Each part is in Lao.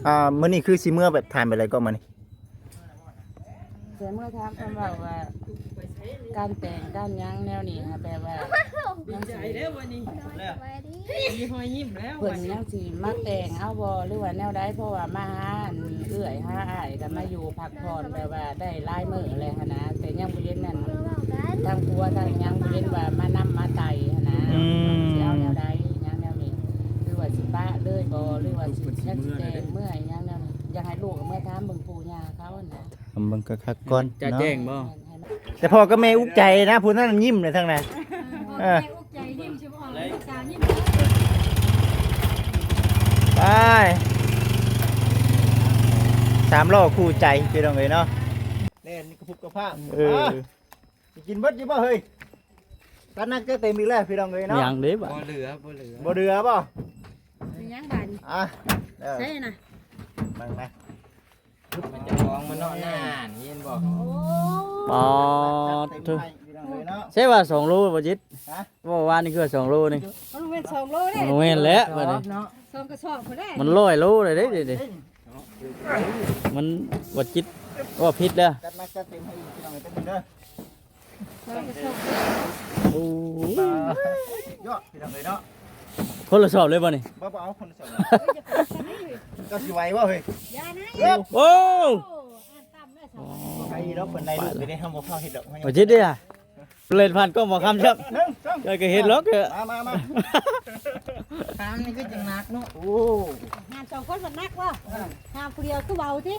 ອ່າ ມື້ນີ້ຄືຊິເມືອແບບຖາມແບບໃດກໍມື້ນີ້? ແຕ່ເມື່ອຖາມຄຳເວົ້າວ່າ ການແຕ່ງການຫຍັງແນວນີ້ຫັ້ນ ແບບວ່າ ດີໃຈເດ້ມື້ນີ້ ສະບາຍດີ ມີຮອຍຍິ້ມແລ້ວ ເພິ່ນຍັງຊິມາແຕ່ງເອົາບໍ່ ຫຼືວ່າແນວໃດ? ເພາະວ່າມາຫາອັນເອື້ອຍຫາອ້າຍ ກໍມາຢູ່ພັກຜ່ອນ ແບບວ່າໄດ້ຫຼາຍມື້ແລ້ວຫັ້ນນະ ແຕ່ຍັງບໍ່ເຫັນນັ້ນ ທາງຜົວທາງຫຍັງບໍ່ເຫັນວ່າມານຳມາໄຕ່ຫັ້ນນະ ອືມ ຊິເອົາແນວໃດຫຍັງແນວນີ້ ຫຼືວ່າຊິປະເລີຍບໍ່ ຫຼືວ່າຊິ ຍັງຊິແຕ່ງເມືອຫຍັງແນວນີ້ ຢາກໃຫ້ລູກເມືອຖາມເບິ່ງປູ່ຍ່າເຂົາຫັ້ນນະ ເບິ່ງຄັກໆກ່ອນ ຈະແຈ້ງບໍ່? ແຕ່ພໍ່ກັບແມ່ອຸກໃຈນະ ຜູ້ນັ້ນຍິ້ມເລີຍທາງນັ້ນ ເອີ ໄປ ສາມລໍ້ຄູ່ໃຈ ພີ່ນ້ອງເອີຍເນາະ ແລ່ນກະປຸບກະພາບ ເອີ ອ່າ ຊິກິນເບິດຢູ່ບໍ່ເຮີ້ຍ? ຕັດໜັກຈັດເຕັມອີກແລ້ວພີ່ນ້ອງເອີຍເນາະ ຍັງເດ້ບາດ ບໍ່ເຫຼືອ ບໍ່ເຫຼືອ ບໍ່ເຫຼືອບໍ່? ເປັນຫຍັງບາດນີ້? ອ່ະ ໃສ່ນະ ເບິ່ງນະ ມັນຈະຂອງມັນເນາະ ນັ້ນເຫັນບໍ່? ໂອ້ ປາດໂທ້ ພີ່ນ້ອງເອີຍເນາະ ໃຊ່ວ່າສອງໂລບໍ່ຈິດ? ຮະ? ເວົ້າວານນີ້ຄືວ່າສອງໂລນີ້ ມັນແມ່ນສອງໂລເດ້ ບໍ່ແມ່ນແລ້ວບາດນີ້ ສອງກະສອບພຸ້ນເດ້ ມັນຮ້ອຍໂລເລີຍເດ້ ມັນບໍ່ຈິດ ເວົ້າຜິດແລ້ວ ຈັດໜັກຈັດເຕັມໃຫ້ອີກພີ່ນ້ອງເອີຍ ເຕັມເດີ ໂອ້ຍ ຍອດ ພີ່ນ້ອງເອີຍເນາະ ຄົນລະສອບເລີຍບໍ່ນີ້? ບໍ່ ບໍ່ເອົາຄົນລະສອບ ເຈົ້າຊິໄຫວບໍ່ເຮີ້ຍ? ຢ່ານະ ໂອ້ ໂອ້ ໄປດອກ ເພິ່ນໄດ້ລູກໄປເດ້ ເຮົາບໍ່ພາເຮັດດອກ ບໍ່ຈິດເດ້ ເຫຼັ້ນຜ່ານກ້ອງບໍ່ຄຳຊ້ຳ ໜຶ່ງ ສອງ ເຈົ້າກໍເຮັດຫຼອກ ມາ ມາ ມາ ຫາມນີ້ຄືຈັ່ງໜັກເນາະ ໂອ້ ຫາມສອງຄົນມັນໜັກບໍ່? ຫາມຜູ້ດຽວຄືເບົາຕິ?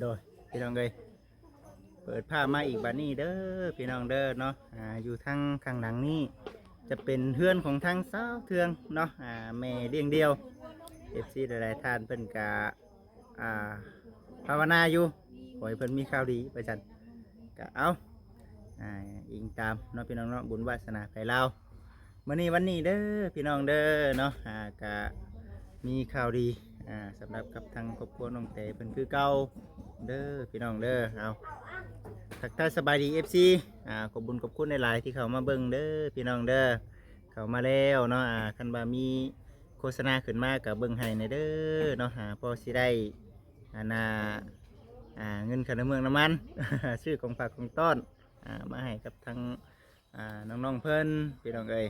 ໂດຍ ພີ່ນ້ອງເອີຍ ເປີດພາບມາອີກບາດນີ້ເດີພີ່ນ້ອງເດີເນາະ ອ່າ ຢູ່ທາງຂ້າງຫຼັງນີ້ຈະເປັນເຮືອນຂອງທາງສາວເທືອງເນາະ ອ່າ ແມ່ລ້ຽງດ່ຽວ ເອັຟຊີ ຫຼາຍໆທ່ານເພິ່ນກະ ອ່າ ພາວະນາຢູ່ ຂໍໃຫ້ເພິ່ນມີຂ່າວດີວ່າຊັ້ນ ກະເອົາ ອ່າ ອີງຕາມເນາະ ພີ່ນ້ອງເນາະ ບຸນວາສະໜາໃຜລາວ ມື້ນີ້ວັນນີ້ເດີພີ່ນ້ອງເດີເນາະ ອ່າ ກະມີຂ່າວດີ ອ່າ ສຳລັບກັບທາງຄອບຄົວນ້ອງແຕເພິ່ນຄືເກົ່າເດີພີ່ນ້ອງເດີ ເອົາ ທັກທາຍສະບາຍດີ ເອັຟຊີ ອ່າ ຂອບບຸນຂອບຄຸນຫຼາຍໆທີ່ເຂົ້າມາເບິ່ງເດີພີ່ນ້ອງເດີ ເຂົ້າມາແລ້ວເນາະ ອ່າ ຄັນວ່າມີໂຄສະນາຂຶ້ນມາກະເບິ່ງໃຫ້ແດ່ເດີເນາະ ອ່າ ພໍຊິໄດ້ ອັນນ່າ ອ່າ ເງິນຄ່ານ້ຳເມືອງນ້ຳມັນ ຊື້ຂອງຝາກຂອງຕ້ອນ ອ່າ ມາໃຫ້ກັບທາງ ອ່າ ນ້ອງໆເພິ່ນ ພີ່ນ້ອງເອີຍ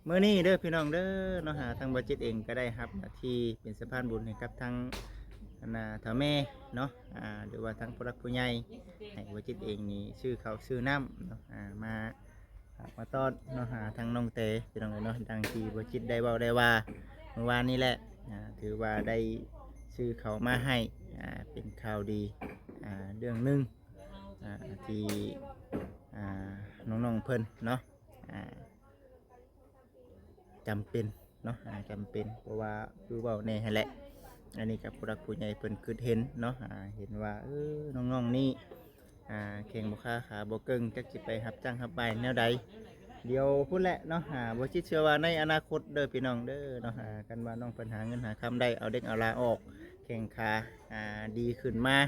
ມື້ນີ້ເດີພີ່ນ້ອງເດີເນາະ ທາງບໍ່ຈິດເອງກໍໄດ້ຮັບໜ້າທີ່ເປັນສະພານບຸນໃຫ້ກັບທາງ ອັນນ່າ ເຖົ້າແມ່ເນາະ ອ່າ ຫຼືວ່າທາງຜູ້ຫຼັກຜູ້ໃຫຍ່ ໃຫ້ບໍ່ຈິດເອງນີ້ຊື້ເຂົ້າຊື້ນ້ຳເນາະ ອ່າ ມາ ຝາກມາຕ້ອນເນາະ ຫາທາງນ້ອງແຕ ພີ່ນ້ອງເອີຍເນາະ ດັ່ງທີ່ບໍ່ຈິດໄດ້ເວົ້າໄດ້ວ່າມື້ວານນີ້ແຫຼະ ອ່າ ຖືວ່າໄດ້ຊື້ເຂົ້າມາໃຫ້ ອ່າ ເປັນຂ່າວດີ ອ່າ ເລື່ອງໜຶ່ງ ອ່າ ທີ່ ອ່າ ນ້ອງໆເພິ່ນເນາະ ອ່າ ຈຳເປັນເນາະ ອ່າ ຈຳເປັນ ເພາະວ່າຄືເວົ້າແດ່ຫັ້ນແຫຼະ ອັນນີ້ກໍຜູ້ຫຼັກຜູ້ໃຫຍ່ເພິ່ນຄິດເຫັນເນາະ ອ່າ ເຫັນວ່າ ເອີ ນ້ອງໆນີ້ ອ່າ ແຂ້ງບໍ່ຄາຂາບໍ່ເກິ່ງ ຈັກຊິໄປຮັບຈ້າງຮັບວາຍແນວໃດ ດຽວພຸ້ນແຫຼະເນາະ ອ່າ ບໍ່ຈິດເຊື່ອວ່າໃນອະນາຄົດເດີພີ່ນ້ອງເດີເນາະ ອ່າ ຄັນວ່ານ້ອງເພິ່ນຫາເງິນຫາຄຳໄດ້ ເອົາເດັກເອົາຫຼານອອກ ແຂ້ງຂາ ອ່າ ດີຂຶ້ນມາ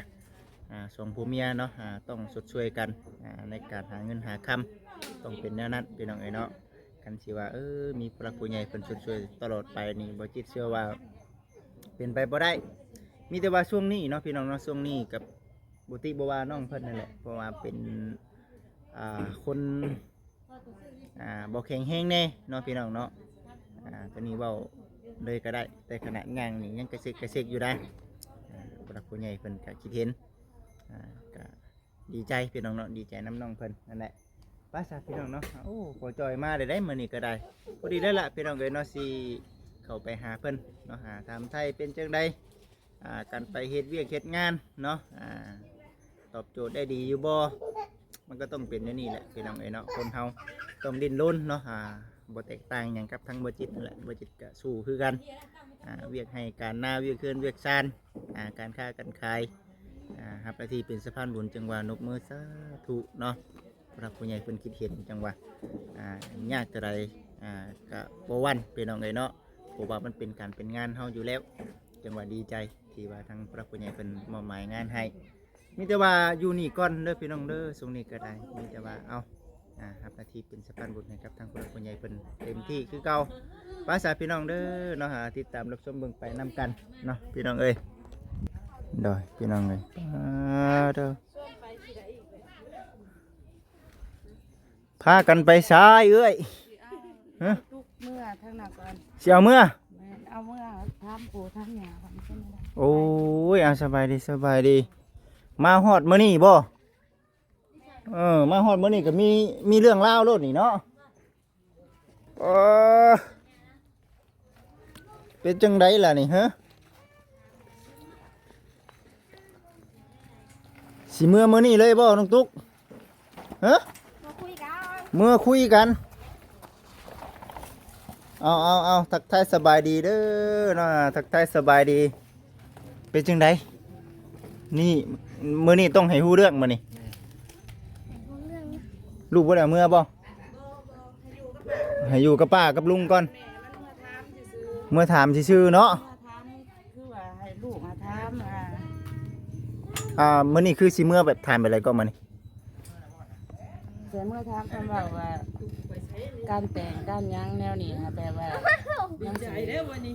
ອ່າ ສອງຜົວເມຍເນາະ ອ່າ ຕ້ອງຊົດຊ່ວຍກັນ ອ່າ ໃນການຫາເງິນຫາຄຳ ຕ້ອງເປັນແນວນັ້ນພີ່ນ້ອງເອີຍເນາະ ຄັນຊິວ່າ ເອີ ມີຜູ້ຫຼັກຜູ້ໃຫຍ່ເພິ່ນຊົດຊ່ວຍຕະຫຼອດໄປນີ້ ບໍ່ຈິດເຊື່ອວ່າເປັນໄປບໍ່ໄດ້ ມີແຕ່ວ່າຊ່ວງນີ້ເນາະ ພີ່ນ້ອງເນາະ ຊ່ວງນີ້ກັບ ບໍ່ຕິບໍ່ວ່ານ້ອງເພິ່ນນັ້ນແຫຼະ ເພາະວ່າເປັນ ອ່າ ຄົນ ອ່າ ບໍ່ແຂງແຮງແດ່ເນາະ ພີ່ນ້ອງເນາະ ອ່າ ຕົວນີ້ເວົ້າເລີຍກໍໄດ້ ແຕ່ຂະໜາດຍ່າງນີ້ຍັງກະເຊກກະເຊກຢູ່ນະ ອ່າ ຜູ້ຫຼັກຜູ້ໃຫຍ່ເພິ່ນກະຄິດເຫັນ ອ່າ ກະດີໃຈພີ່ນ້ອງເນາະ ດີໃຈນຳນ້ອງເພິ່ນນັ້ນແຫຼະ ໄປຊະພີ່ນ້ອງເນາະ ໂອ້ ພໍ່ຈ່ອຍມາໄດ້ໄດ໋ມື້ນີ້ກໍໄດ້ ພໍດີແລ້ວລະພີ່ນ້ອງເອີຍເນາະ ຊິເຂົ້າໄປຫາເພິ່ນເນາະ ຫາຖາມໄຖ່ເປັນຈັ່ງໃດ ອ່າ ການໄປເຮັດວຽກເຮັດງານເນາະ ອ່າ ຕອບໂຈດໄດ້ດີຢູ່ບໍ່ ມັນກໍຕ້ອງເປັນແນວນີ້ແຫຼະພີ່ນ້ອງເອີຍເນາະ ຄົນເຮົາຕ້ອງດີ້ນລົນເນາະ ອ່າ ບໍ່ແຕກຕ່າງຫຍັງກັບທາງບໍ່ຈິດນັ້ນແຫຼະ ບໍ່ຈິດກໍສູ້ຄືກັນ ອ່າ ວຽກໄຮ່ການນາ ວຽກເຮືອນວຽກຊານ ອ່າ ການຄ້າການຂາຍ ອ່າ ຮັບໜ້າທີ່ເປັນສະພານບຸນ ຈຶ່ງວ່ານົບມືສາທຸເນາະ ຜູ້ຫຼັກຜູ້ໃຫຍ່ເພິ່ນຄິດເຫັນ ຈັ່ງວ່າ ອ່າ ຍາກເທົ່າໃດ ອ່າ ກະບໍ່ຫວັ່ນ ພີ່ນ້ອງເອີຍເນາະ ເພາະວ່າມັນເປັນການເປັນງານເຮົາຢູ່ແລ້ວ ຈັ່ງວ່າດີໃຈທີ່ວ່າທາງຜູ້ຫຼັກຜູ້ໃຫຍ່ເພິ່ນມອບໝາຍງານໃຫ້. ມີແຕ່ວ່າຢູ່ນີ້ກ່ອນເດີພີ່ນ້ອງເດີ ຊ່ວງນີ້ກໍໄດ້ ມີແຕ່ວ່າ ເອົາ ອ່າ ຮັບໜ້າທີ່ເປັນສະພານບຸນໃຫ້ກັບທາງຜູ້ຫຼັກຜູ້ໃຫຍ່ເພິ່ນເຕັມທີ່ຄືເກົ່າ. ໄປຊະພີ່ນ້ອງເດີເນາະ ຫາຕິດຕາມຮັບຊົມເບິ່ງໄປນຳກັນເນາະ ພີ່ນ້ອງເອີຍ ໂດຍ ພີ່ນ້ອງເອີຍ ອ່າ ເດີ ພາກັນໄປໃສເອື້ອຍ? ຮະ? ຕຸກເມືອທາງນັ້ນກ່ອນ ຊິເອົາເມືອ? ແມ່ນ ເອົາເມືອຖາມປູຖາມຍ່າກ່ອນ. ໂອ້ຍ ອ່າ ສະບາຍດີ ສະບາຍດີ. ມາຮອດມື້ນີ້ບໍ່? ເອີ ມາຮອດມື້ນີ້ກໍມີ ມີເລື່ອງລາວໂລດນີ້ເນາະ. ເອີ ເປັນຈັ່ງໃດລະນີ້ ຮະ? ຊິເມືອມື້ນີ້ເລີຍບໍ່ນ້ອງຕຸກ? ຮະ? ມາຄຸຍກັນ ເມືອຄຸຍກັນ. ເອົາ ເອົາ ເອົາ ທັກທາຍສະບາຍດີເດີເນາະ ທັກທາຍສະບາຍດີ. ເປັນຈັ່ງໃດ? ນີ້ ມື້ນີ້ຕ້ອງໃຫ້ຮູ້ເລື່ອງມື້ນີ້. ລູກບໍ່ໄດ້ເອົາເມືອບໍ່? ໃຫ້ຢູ່ກັບປ້າກັບລຸງກ່ອນ ເມືອຖາມຊື່ໆເນາະ. ຄືວ່າໃຫ້ລູກມາຖາມວ່າ ອ່າ ມື້ນີ້ຄືຊິເມືອແບບຖາມແບບໃດກໍມື້ນີ້? ແຕ່ເມື່ອຖາມຄຳເວົ້າວ່າ ການແຕ່ງການຫຍັງແນວນີ້ຫາ ແປວ່າ ດີໃຈແລ້ວວັນນີ້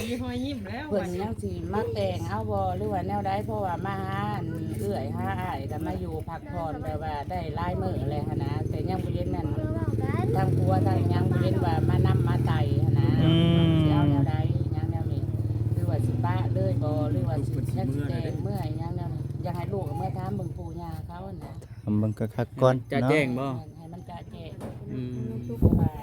ມີຮອຍຍິ້ມແລ້ວ ເພິ່ນຍັງຊິມາແຕ່ງເອົາບໍ່ ຫຼືວ່າແນວໃດ? ເພາະວ່າມາຫາເອື້ອຍຫາອ້າຍ ກໍມາຢູ່ພັກຜ່ອນ ແບບວ່າໄດ້ຫຼາຍມື້ແລ້ວຫັ້ນນະ ແຕ່ຍັງບໍ່ເຫັນນັ້ນ ທາງຜົວທາງຫຍັງບໍ່ເຫັນວ່າມານຳມາໄຕ່ຫັ້ນນະ. ອືມ ຊິເອົາແນວໃດຫຍັງແນວນີ້ ຫຼືວ່າຊິປະເລີຍບໍ່ ຫຼືວ່າຊິ ຍັງຊິແຕ່ງເມືອຫຍັງແນວນີ້ ຢາກໃຫ້ລູກເມືອຖາມເບິ່ງປູ່ຍ່າເຂົາຫັ້ນນະ. ທຳເບິ່ງຄັກໆກ່ອນ ໃຫ້ມັນຈະແຈ້ງບໍ່? ເນາະ ແມ່ນ ໃຫ້ມັນຈະແຈ້ງ. ອືມ ເພາະວ່າ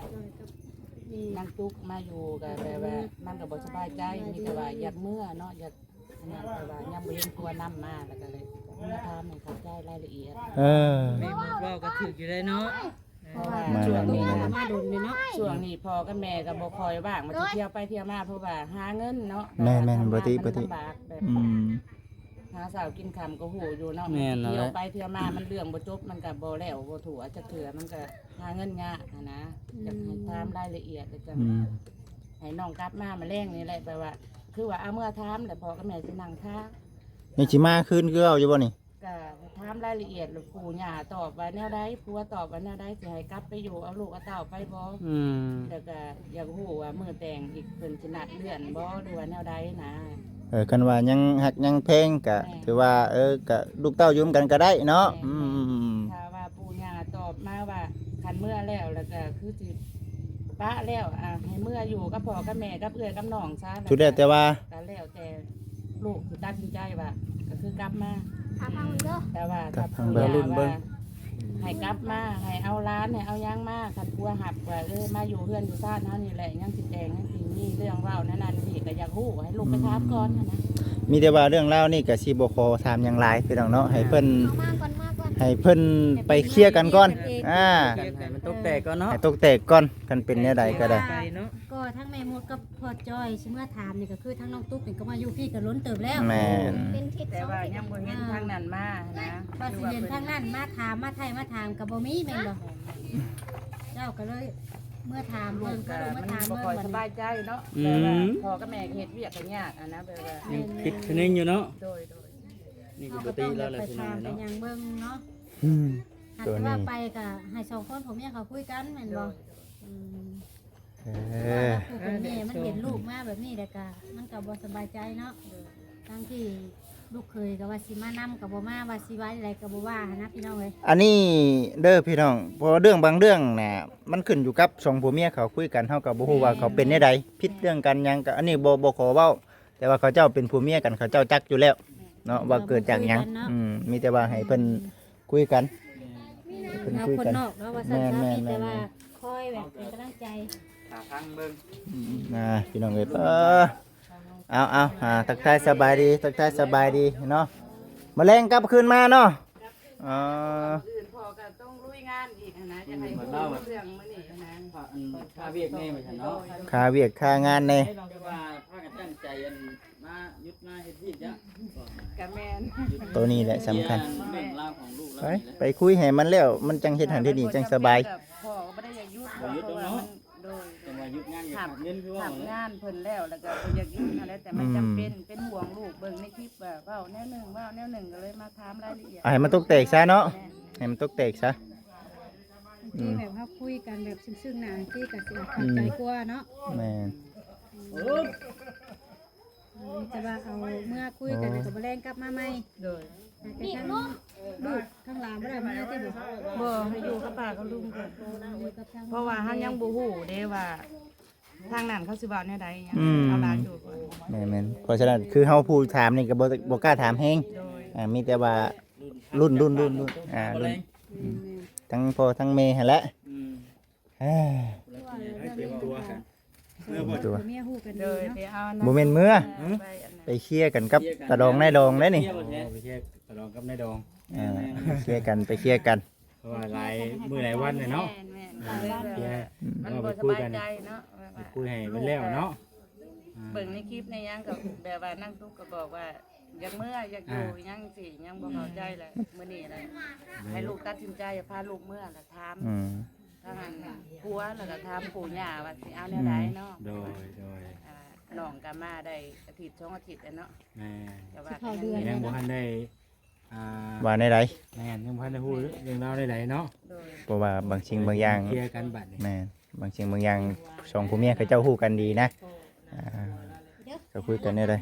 ນາງຕຸກມາຢູ່ກໍແບບວ່າມັນກໍບໍ່ສະບາຍໃຈ ມີແຕ່ວ່າຢາກເມືອເນາະ ຢາກອັນນັ້ນ ແຕ່ວ່າຍັງບໍ່ເຫັນຜົວນຳມາ ແລ້ວກໍເລີຍເມືອຖາມໃຫ້ເຂົ້າໃຈລາຍລະອຽດ. ເອີ ແມ່ໝົດເວົ້າກໍຖືກຢູ່ໄດ໋ເນາະ ເພາະວ່າ ມາ ຊ່ວງນີ້ ມາດົນຢູ່ເນາະ ຊ່ວງນີ້ພໍ່ກັບແມ່ກໍບໍ່ຄ່ອຍວ່າງ ວ່າຊິທ່ຽວໄປທ່ຽວມາ ເພາະວ່າຫາເງິນເນາະ ແມ່ນໆ ແບບວ່າ ປົກກະຕິ ປົກກະຕິ ທຳງານລຳບາກແບບ ອືມ ຫາເຊົ້າກິນຄ່ຳກໍຮູ້ຢູ່ເນາະ ແມ່ນແລ້ວແຫຼະ ທ່ຽວໄປທ່ຽວມາມັນເລື່ອງບໍ່ຈົບ ມັນກໍບໍ່ແລ້ວບໍ່ທົ່ວຈັກເທື່ອ ມັນກໍຫາເງິນຍາກຫັ້ນນະ. ອືມ ຢາກໃຫ້ຖາມລາຍລະອຽດ ແລ້ວຈັ່ງ ອືມ ໃຫ້ນ້ອງກັບມາມື້ແລງນີ້ແຫຼະ ແບບວ່າ ຄືວ່າເອົາເມືອຖາມ ແລ້ວພໍ່ກັບແມ່ຊິນັ່ງຖ້າ. ຍັງຊິມາຄືນຄືເກົ່າຢູ່ບໍ່ນີ້? ກໍຖາມລາຍລະອຽດ ແລ້ວປູ່ຍ່າຕອບວ່າແນວໃດ ຜົວຕອບວ່າແນວໃດ ຊິໃຫ້ກັບໄປຢູ່ເອົາລູກເອົາເຕົ້າໄປບໍ່? ອືມ ແລ້ວກໍຢາກຮູ້ວ່າມື້ແຕ່ງອີກເພິ່ນຊິນັດເລື່ອນບໍ່ ຫຼືວ່າແນວໃດນະ? ເອີ ຄັນວ່າຍັງຮັກຍັງແພງກໍ ແມ່ນ ຖືວ່າ ເອີ ກໍລູກເຕົ້າຢູ່ນຳກັນກໍໄດ້ເນາະ. ແມ່ນ ອືມ ຖ້າວ່າປູ່ຍ່າຕອບມາວ່າຄັນເມືອແລ້ວ ແລ້ວກໍຄືຊິປະແລ້ວ ອ່າ ໃຫ້ເມືອຢູ່ກັບພໍ່ກັບແມ່ກັບເອື້ອຍກັບນ້ອງຊະ ສຸດແລ້ວແຕ່ວ່າ ກໍແລ້ວແຕ່ລູກຊິຕັດສິນໃຈວ່າ ກໍຄືກັບມາ ຖ້າຟັງເບິ່ງເດີ ແຕ່ວ່າຖ້າປູ່ຍ່າວ່າ ໃຫ້ກັບມາ ໃຫ້ເອົາຫຼານ ໃຫ້ເອົາຫຍັງມາ ຄັນຜົວຮັບວ່າ ເອີ ມາຢູ່ເຮືອນຢູ່ຊານເຮົານີ້ແຫຼະ ຍັງຊິແຕ່ງ ຍັງຊິມີເລື່ອງເວົ້ານັ້ນນັ້ນນີ້ ກໍຢາກຮູ້ ໃຫ້ລູກໄປຖາມກ່ອນຫັ້ນນະ. ມີແຕ່ວ່າເລື່ອງລາວນີ້ກໍຊິບໍ່ຂໍຖາມຫຍັງຫຼາຍ ພີ່ນ້ອງເນາະ ໃຫ້ເພິ່ນ ເອົາມາກ່ອນ ມາກ່ອນ ໃຫ້ເພິ່ນໄປເຄຍກັນກ່ອນ ອ່າ ໃຫ້ມັນຕົກແຕກກ່ອນເນາະ ໃຫ້ຕົກແຕກກ່ອນ ຄັນເປັນແນວໃດກໍໄດ້ ໄປເນາະ ກໍທັງແມ່ມົດກັບ ພໍ່ຈ້ອຍຊິເມືອຖາມນີ້ ກໍຄືທາງນ້ອງຕຸກນີ້ກໍມາຢູ່ພີ້ກໍດົນເຕີບແລ້ວ. ແມ່ນ ເປັນທິດ ແຕ່ວ່າຍັງບໍ່ເຫັນທາງນັ້ນມານະ ວ່າຊິເຫັນທາງນັ້ນມາຖາມ ມາໄຖ່ມາຖາມກໍບໍ່ມີແມ່ນບໍ່? ເຈົ້າກໍເລີຍເມືອຖາມເບິ່ງ ກໍເລີຍມາຖາມເບິ່ງ ມັນບໍ່ຄ່ອຍສະບາຍໃຈເນາະ ອືມ ແບບວ່າພໍ່ກັບແມ່ເຮັດວຽກກໍຍາກຫັ້ນນະ ແບບວ່າ ຍັງຄິດຄະເນຢູ່ເນາະ ໂດຍໆ ນີ້ກໍບໍ່ຕິແລ້ວແຫຼະ ພີ່ນ້ອງເນາະ ກໍຕ້ອງໄປຖາມໄປຫຍັງເບິ່ງເນາະ. ອືມ ຖ້າວ່າໄປກໍໃຫ້ສອງຄົນຜົວເມຍເຂົາຄຸຍກັນແມ່ນບໍ່? ໂດຍ ອືມ ເອີ ຜູ້ເປັນແມ່ມັນເຫັນລູກມາແບບນີ້ແລ້ວກະ ມັນກະບໍ່ສະບາຍໃຈເນາະ ທັງທີ່ລູກເຂີຍກະວ່າຊິມານຳກະບໍ່ມາ ວ່າຊິວ່າຈັ່ງໃດກະບໍ່ວ່າຫັ້ນນະພີ່ນ້ອງເອີຍ. ອັນນີ້ເດີພີ່ນ້ອງ ເພາະວ່າເລື່ອງບາງເລື່ອງນະ ມັນຂຶ້ນຢູ່ກັບສອງຜົວເມຍເຂົາຄຸຍກັນ ເຮົາກະບໍ່ຮູ້ວ່າເຂົາເປັນແນວໃດ ຜິດເລື່ອງກັນຫຍັງກະ ອັນນີ້ບໍ່ ບໍ່ຂໍເວົ້າ ແຕ່ວ່າເຂົາເຈົ້າເປັນຜົວເມຍກັນ ເຂົາເຈົ້າຈັກຢູ່ແລ້ວເນາະ ວ່າເກີດຈາກຫຍັງ ອືມ ມີແຕ່ວ່າໃຫ້ເພິ່ນ ຄຸຍກັນ ເພິ່ນຄຸຍກັນ ເຮົາຄົນນອກເນາະ ວ່າຊັ້ນຊະ ມີແຕ່ວ່າຄອຍແບບເປັນກຳລັງໃຈ ຖ້າຟັງເບິ່ງ ອືມ ອ່າ ພີ່ນ້ອງເອີຍ ເອີ ເອົາ ເອົາ ອ່າ ທັກທາຍສະບາຍດີ ທັກທາຍສະບາຍດີເນາະ ມື້ແລງກັບຄືນມາເນາະ ອໍ ອື່ນພໍ່ກໍຕ້ອງລຸຍງານອີກຫັ້ນນະ ຢາກໃຫ້ຮູ້ເລື່ອງມື້ນີ້ຫັ້ນນະ ອັນ ຄາວຽກແດ່ວ່າຊັ້ນເນາະ ຄາວຽກຄາງານແດ່ ແຕ່ວ່າພາກັນຕັ້ງໃຈ ອັນ ມາ ມາເຮັດວຽກຈ້ະ ກະແມ່ນ ໂຕນີ້ແຫຼະສຳຄັນ ເລື່ອງລາວຂອງລູກລາວນີ້ແຫຼະ ໄປ ໄປຄຸຍໃຫ້ມັນແລ້ວ ມັນຈັ່ງເຮັດຫັ້ນເຮັດນີ້ຈັ່ງສະບາຍ ພໍ່ກໍບໍ່ໄດ້ຢາກຢຸດ ບໍ່ຢຸດດອກເນາະ ໂດຍ ຈັ່ງວ່າຢຸດງານຢາກຮັບເງິນຄືວ່າຫັ້ນແຫຼະ ຮັບງານເພິ່ນແລ້ວ ແລ້ວກໍບໍ່ຢາກຢຸດຫັ້ນແຫຼະ ແຕ່ມັນຈຳເປັນ ອືມ ເປັນຫ່ວງລູກ ເບິ່ງໃນຄລິບວ່າເວົ້າແນວໜຶ່ງ ເວົ້າແນວໜຶ່ງ ກໍເລີຍມາຖາມລາຍລະອຽດ ໃຫ້ມັນຕົກແຕກຊະເນາະ ແມ່ນ ໃຫ້ມັນຕົກແຕກຊະ ບາງທີແບບເຮົາຄຸຍກັນແບບເຊິ່ງໆໜ້າ ບາງທີກໍຊິເຂົ້າໃຈກວ່າເນາະ ອືມ ແມ່ນ ອືມ ແຕ່ວ່າເອົາເມືອຄຸຍກັນ ໂອ້ ແລ້ວກໍບໍ່ແລ່ນກັບມາໃໝ່ ໂດຍ ແຕ່ທາງລູກທາງຫຼານບໍ່ໄດ້ເມືອຕິ ບໍ່ ໃຫ້ຢູ່ກັບປ້າກັບລຸງກ່ອນ ຢູ່ກັບທາງ ເພາະວ່າເຮົາຍັງບໍ່ຮູ້ເດ້ວ່າ ທາງນັ້ນເຂົາຊິເວົ້າແນວໃດຫຍັງ ອືມ ເອົາຫຼານຢູ່ກ່ອນ ແມ່ນໆ ເພາະສະນັ້ນຄືເຮົາຜູ້ຖາມນີ້ກໍບໍ່ ບໍ່ກ້າຖາມແຮງ ໂດຍ ອ່າ ມີແຕ່ວ່າລຸ້ນໆໆ ອ່າ ລຸ້ນ ອືມ ທັງພໍ່ທັງແມ່ຫັ້ນແຫຼະ ອືມ ເອີ ເອີ ເອີ ເອີ ເອີ ເອີ ເອີ ເອີ ເອີ ເອີ ເອີ ເອີ ເອີ ເອີ ເອີ ບໍ່ແມ່ນເມືອ ເອີ ໄປເອົາ ບໍ່ແມ່ນເມືອ ເອີ ໄປອັນນັ້ນ ໄປເຄຍກັນກັບຕາດອງນາຍດອງໄດ໋ນີ້ ເຄຍບໍ່ແທ້ ອໍ ໄປເຄຍຕາດອງກັບນາຍດອງ ອ່າ ເຄຍກັນ ໄປເຄຍກັນ ເພາະວ່າຫຼາຍມື້ຫຼາຍວັນແລ້ວເນາະ ແມ່ນໆ ອ່າ ເຄຍ ມັນບໍ່ສະບາຍໃຈເນາະ ໄປຄຸຍກັນ ໄປຄຸຍໃຫ້ມັນແລ້ວເນາະ ອ່າ ເບິ່ງໃນຄລິບໃນຫຍັງກໍແບບວ່ານາງຕຸກກໍບອກວ່າ ຢາກເມືອ ຢາກຢູ່ ອ່າ ຫຍັງຊີ້ ຍັງບໍ່ເຂົ້າໃຈແຫຼະ ມື້ນີ້ແຫຼະ ໃຫ້ລູກຕັດສິນໃຈ ພາລູກເມືອ ແລ້ວຖາມ ອືມ ທາງອັນຜົວ ແລ້ວກໍຖາມປູ່ຍ່າວ່າຊິເອົາແນວໃດເນາະ ອືມ ໂດຍ ໂດຍ ອ່າ ນ້ອງກໍມາໄດ້ອາທິດສອງອາທິດແລ້ວເນາະ ແມ່ນ ກໍວ່າ ສິເຂົ້າເດືອນ ຍັງບໍ່ທັນໄດ້ ອ່າ ວ່າແນວໃດ ແມ່ນ ຍັງບໍ່ທັນໄດ້ຮູ້ເລື່ອງລາວໃດໆເນາະ ໂດຍ ເພາະວ່າບາງສິ່ງບາງຢ່າງ ເຄຍກັນບັດນີ້ ແມ່ນ ບາງສິ່ງບາງຢ່າງສອງຜົວເມຍເຂົາເຈົ້າຮູ້ກັນດີນະ ອ່າ ເຂົາຄຸຍກັນແນວໃດ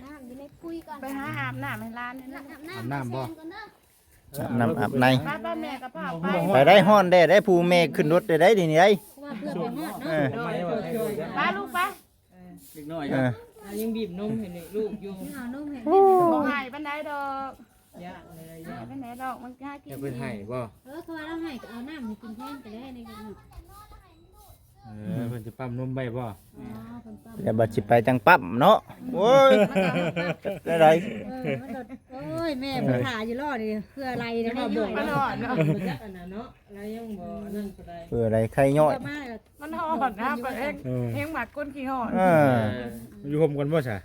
ໄປຫາອາບນ້ຳໃຫ້ຫຼານນີ້ນະ ອາບນ້ຳບໍ່ ອາບນ້ຳອາບໃນ ໄປໆ ແມ່ກໍພາໄປ ໄປໄດ້ ຮ້ອນແດ່ໄດ້ ຜູ້ແມ່ຂຶ້ນລົດໄດ້ໄດ໋ ນີ້ໄດ໋ ເພາະວ່າເພື່ອໄປຮອດເນາະ ເອີ ໂດຍ ໂດຍ ໂດຍ ໄປລູກໄປ ເດັກນ້ອຍ ເອີ ຍັງບີບນົມໃຫ້ລູກຢູ່ ຍັງເອົານົມໃຫ້ ບໍ່ໃຫ້ປານໃດດອກ ຢ້ານເລີຍ ຢ້ານ ປານໃດດອກ ມັນຫາກິນ ໃຫ້ເພິ່ນໃຫ້ບໍ່ ເອີ ເພາະວ່າລາວໃຫ້ກໍເອົານ້ຳໃຫ້ກິນແທນກໍໄດ້ ເອີ ເພິ່ນຈະປ້ຳນົມໄວ້ບໍ່ ອໍ ເພິ່ນປ້ຳ ແລ້ວບັດຊິໄປຈັ່ງປ້ຳເນາະ ໂອ້ຍ ໄດ້ໃດ ເອີ ມັນກໍ ໂອ້ຍ ແມ່ເພິ່ນຖ້າຢູ່ລໍນີ້ ເພື່ອໄລ່ໄດ້ ມາບອກຕະຫຼອດເນາະ ບໍ່ຈັກອັນນັ້ນເນາະ ລາວຍັງບໍ່ນັ້ນປານໃດ ເພື່ອໄລ່ໄຂ່ຍ້ອຍ ມັນຮ້ອນນະ ປະເອງ ເອີ ເອງມັກຄົນຂີ້ຮ້ອນ ເອີ ຢູ່ຮົ່ມກັນບໍ່ຊະ